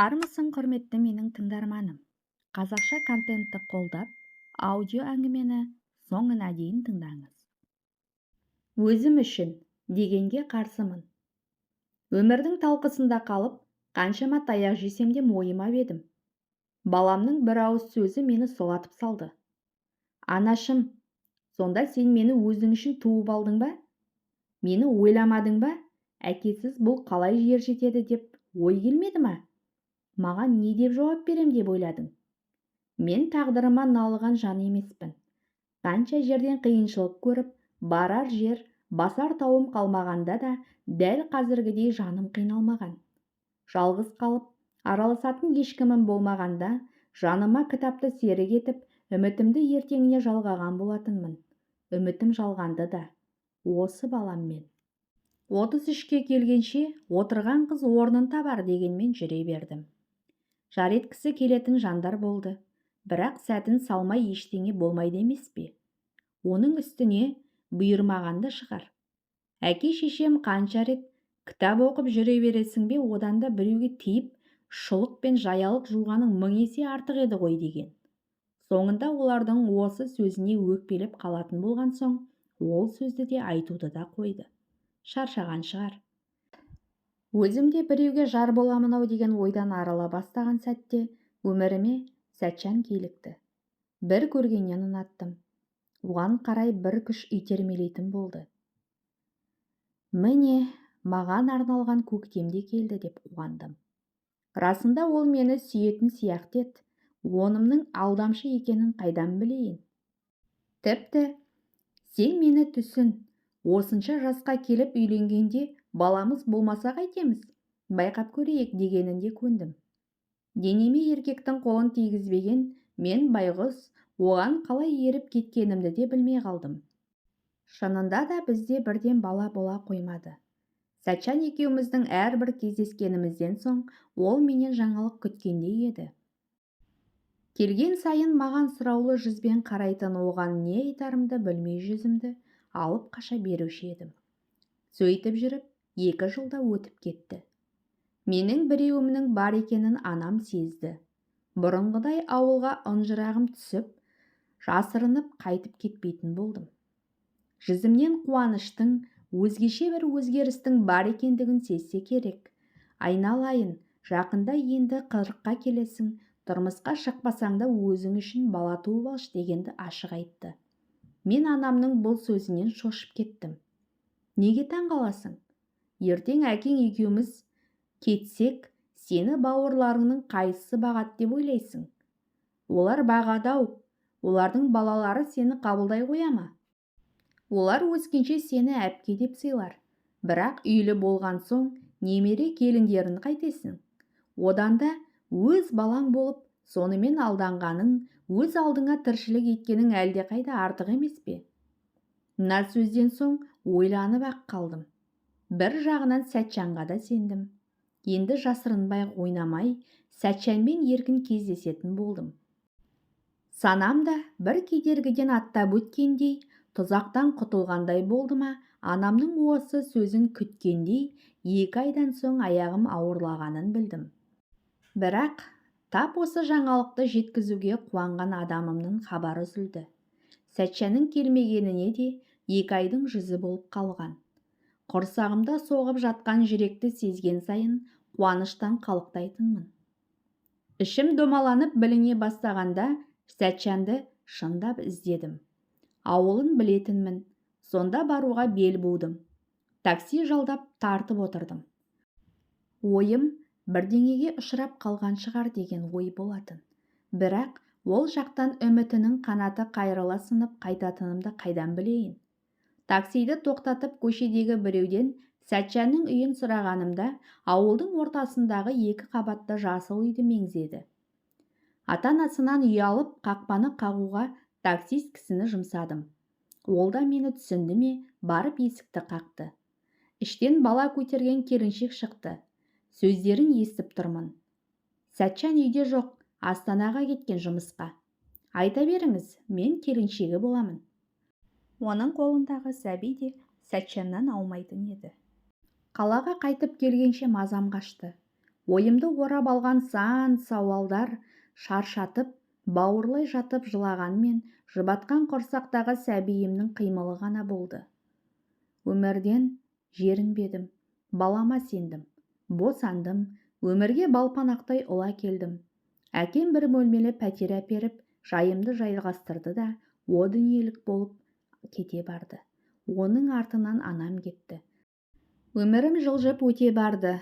Армысың, құрметті менің тыңдарманым! Қазақша контентті қолдап, аудио әңгімені соңына дейін тыңдаңыз. Өзім үшін дегенге қарсымын. Өмірдің талқысында қалып, қаншама таяқ жесем де мойымап едім. Баламның бір ауыз сөзі мені солатып салды. Анашым, сонда сен мені өзің үшін туып алдың ба? Мені ойламадың ба? Әкесіз бұл қалай жер жетеді деп ой келмеді ма? Маған не деп жауап берем деп ойладың? Мен тағдырыма налыған жан емеспін. Қанша жерден қиыншылық көріп, барар жер, басар тауым қалмағанда да дәл қазіргідей жаным қиналмаған. Жалғыз қалып, араласатын ешкімім болмағанда, жаныма кітапты серік етіп, үмітімді ертеңіне жалғаған болатынмын. Үмітім жалғанды да. Осы баламмен. 33-ке келгенше отырған қыз орнын табар дегенмен жүре бердім. Жар еткісі келетін жандар болды, бірақ сәтін салмай ештеңе болмайды емес пе? Оның үстіне бұйырмаған да шығар. Әке-шешем қанша рет кітап оқып жүре бересің бе, одан да біреуге тиіп, шұлық пен жаялық жуғаның мың есе артық еді ғой деген. Соңында олардың осы сөзіне өкпелеп қалатын болған соң, ол сөзді де айтуды да қойды. Шаршаған шығар. Өзім де біреуге жар боламын-ау деген ойдан арыла бастаған сәтте өміріме Сәтжан килікті. Бір көргеннен ұнаттым. Оған қарай бір күш итермелейтін болды. Міне, маған арналған көктем де келді деп қуандым. Расында ол мені сүйетін сияқты еді. Онымның алдамшы екенін қайдан білейін? Тіпті, сен мені түсін, осынша жасқа келіп үйленгенде баламыз болмаса қайтеміз, байқап көрейік дегенінде көндім. Денеме еркектің қолын тигізбеген мен байғұс оған қалай еріп кеткенімді де білмей қалдым. Шынында да бізде бірден бала бола қоймады. Сәтжан екеуміздің әрбір кездескенімізден соң ол менен жаңалық күткендей еді. Келген сайын маған сұраулы жүзбен қарайтын оған не айтарымды білмей жүзімді алып қаша беруші едім. Сөйтіп жүріп, 2 жыл да өтіп кетті. Менің біреуімнің бар екенін анам сезді. Бұрынғыдай ауылға ұнжырағым түсіп, жасырынып қайтып кетпейтін болдым. Жүзімнен қуаныштың, өзгеше бір өзгерістің бар екендігін сезсе керек. Айналайын, жақында енді 40-қа келесің, тұрмысқа шықпасаң да өзің үшін бала туып алшы дегенді ашық айтты. Мен анамның бұл сөзінен шошып кеттім. Неге таң қаласың? Ертең әкең екеуміз кетсек, сені бауырларыңның қайсысы бағады деп ойлайсың? Олар бағады-ау, олардың балалары сені қабылдай қоя ма? Олар өскенше сені әпке деп сыйлар, бірақ үйлі болған соң немере келіндерін қайтесің? Одан да өз балаң болып, сонымен алданғаның, өз алдыңа тіршілік еткенің әлдеқайда артық емес пе? Мына сөзден соң ойланып-ақ қалдым. Бір жағынан Сәтжанға да сендім. Енді жасырынбай ойнамай, Сәтжанмен еркін кездесетін болдым. Санам да бір кедергіден аттап өткендей, тұзақтан құтылғандай болды ма, анамның осы сөзін күткендей, 2 айдан соң аяғым ауырлағанын білдім. Бірақ тап осы жаңалықты жеткізуге қуанған адамымның хабары үзілді. Сәтжанның келмегеніне де 2 айдың жүзі болып қалған. Құрсағымда соғып жатқан жүректі сезген сайын қуаныштан қалықтайтынмын. Ішім домаланып біліне бастағанда Сәтжанды шындап іздедім. Ауылын білетінмін, сонда баруға бел будым. Такси жалдап тартып отырдым. Ойым бірдеңеге ұшырап қалған шығар деген ой болатын. Бірақ ол жақтан үмітінің қанаты қайрыла сынып қайтатынымды қайдан білейін? Таксиді тоқтатып көшедегі біреуден Сәтжанның үйін сұрағанымда ауылдың ортасындағы 2 қабатты жасыл үйді меңзеді. Ата-анасынан ұялып қақпаны қағуға таксист кісіні жұмсадым. Ол да мені түсінді ме, барып есікті қақты. Іштен бала көтерген келіншек шықты. Сөздерін естіп тұрмын. Сәтжан үйде жоқ, Астанаға кеткен жұмысқа. Айта беріңіз, мен келіншегі боламын. Оның қолындағы сәби де Сәтжаннан аумайтын еді. Қалаға қайтып келгенше мазам қашты. Ойымды орап алған сан сауалдар шаршатып, бауырлай жатып жылағанмен жұбатқан құрсақтағы сәбиімнің қимылы ғана болды. Өмірден жерінбедім, балама сендім, босандым, өмірге балпанақтай ұл әкелдім. Әкем бір бөлмелі пәтер әперіп, жайымды жайғастырды да, о дүниелік болып кете барды. Оның артынан анам кетті. Өмірім жылжып өте барды.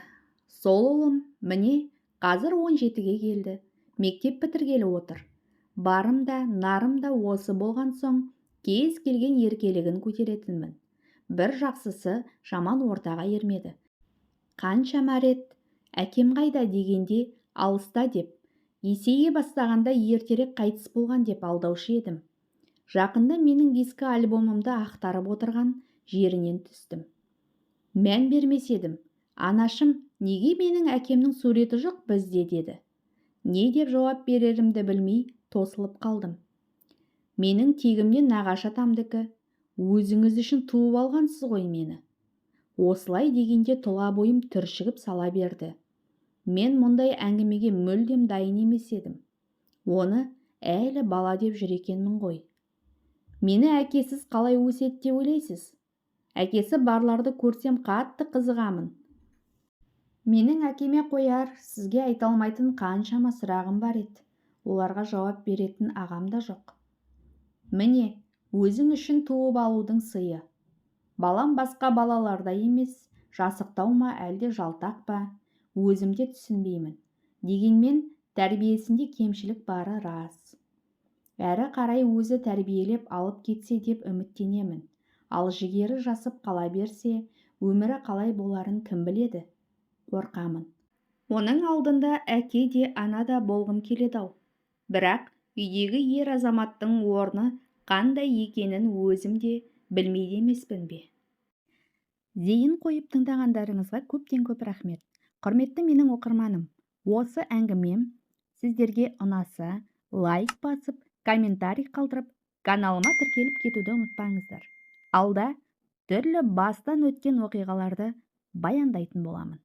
Сол ұлым, міне, қазір 17-ге келді. Мектеп бітіргелі отыр. Барым да, нарым да осы болған соң, кез келген еркелігін көтеретінмін. Бір жақсысы, жаман ортаға ермеді. Қаншама рет әкем қайда дегенде алыста деп, есейе бастағанда ертерек қайтыс болған деп алдаушы едім. Жақында менің ескі альбомымды ақтарып отырған жерінен түстім. Мән бермес едім. Анашым, неге менің әкемнің суреті жоқ бізде деді. Не деп жауап берерімді білмей тосылып қалдым. Менің тегімнен нағашы атамдікі. Өзіңіз үшін туып алғансыз ғой мені. Осылай дегенде тұла бойым түршігіп сала берді. Мен мұндай әңгімеге мүлдем дайын емес едім. Оны әлі бала деп жүр екенмін ғой. Мені әкесіз қалай өседі деп ойлайсыз? Әкесі барларды көрсем қатты қызығамын. Менің әкеме қояр, сізге айта алмайтын қаншама сұрағым бар еді. Оларға жауап беретін ағам да жоқ. Міне, өзің үшін туып алудың сыйы. Балам басқа балалардай емес, жасықтау ма әлде жалтақ па, өзім де түсінбеймін. Дегенмен тәрбиесінде кемшілік бары рас. Әрі қарай өзі тәрбиелеп алып кетсе деп үміттенемін. Ал жігері жасып қала берсе, өмірі қалай боларын кім біледі? Қорқамын. Оның алдында әке де ана да болғым келеді-ау. Бірақ үйдегі ер азаматтың орны қандай екенін өзім де білмейді емеспін бе? Зейін қойып тыңдағандарыңызға көптен көп рахмет. Құрметті менің оқырманым, осы әңгімем сіздерге ұнаса, лайк басып, комментарий қалдырып, каналыма тіркеліп кетуді ұмытпаңыздар. Алда түрлі бастан өткен оқиғаларды баяндайтын боламын.